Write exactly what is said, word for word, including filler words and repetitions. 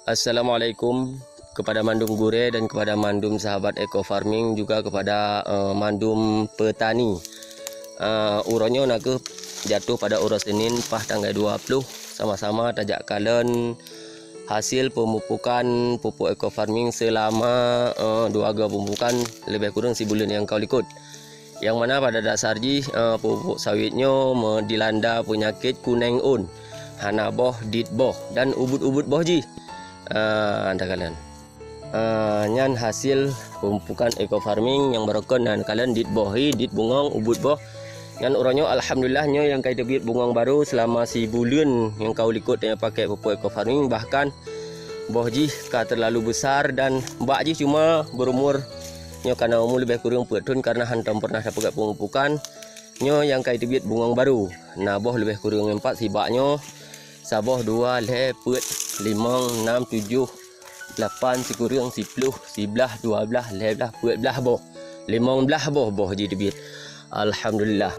Assalamualaikum kepada mandum gurée dan kepada mandum sahabat eco farming, juga kepada, eh, mandum petani. Eh, uroe nyoe nakeuh jatuh pada uroe Senin, paih tanggai dua ploh, sama-sama tajak kalon hasil pemupukan pupuk eco farming selama, eh, dua go pemupukan, lebih kurang sibuleuen nyang ka likot. Nyang mana pada dasar jih, eh, pupuk sawit nyoe me-, dilanda peunyakét kuneng ôn, hana boh, dit boh, dan ubit-ubit boh jih. Ah, anda kalon. Ah, nyan hasil pemupukan eco farming nyang barokon, anda kalon, dit boh hi, dit bungong, ubit boh. Nyan uroe nyoe alhamdulillah nyoe nyang ka teubiet bungong baru selama sibuleuen nyang ka likot nyang pakai pupuk eco farming, bahkan boh jih ka terlalu besar dan bak jih cuma berumur, nyoe kana umur lebih kurang peuet thon karena hantom pernah tapeugah pemupukan. Nyoe nyang ka teubiet bungong baru. Na boh lebih kurang empat sibak nyoe. Saboh, dua, lhée, peuet, limong, nam, tujoh, lapan, sikureueng, siploh, siblaih, dua blaih, lhée blaih, peuet blaih boh. Limong blaih boh, boh jih teubiet. Alhamdulillah.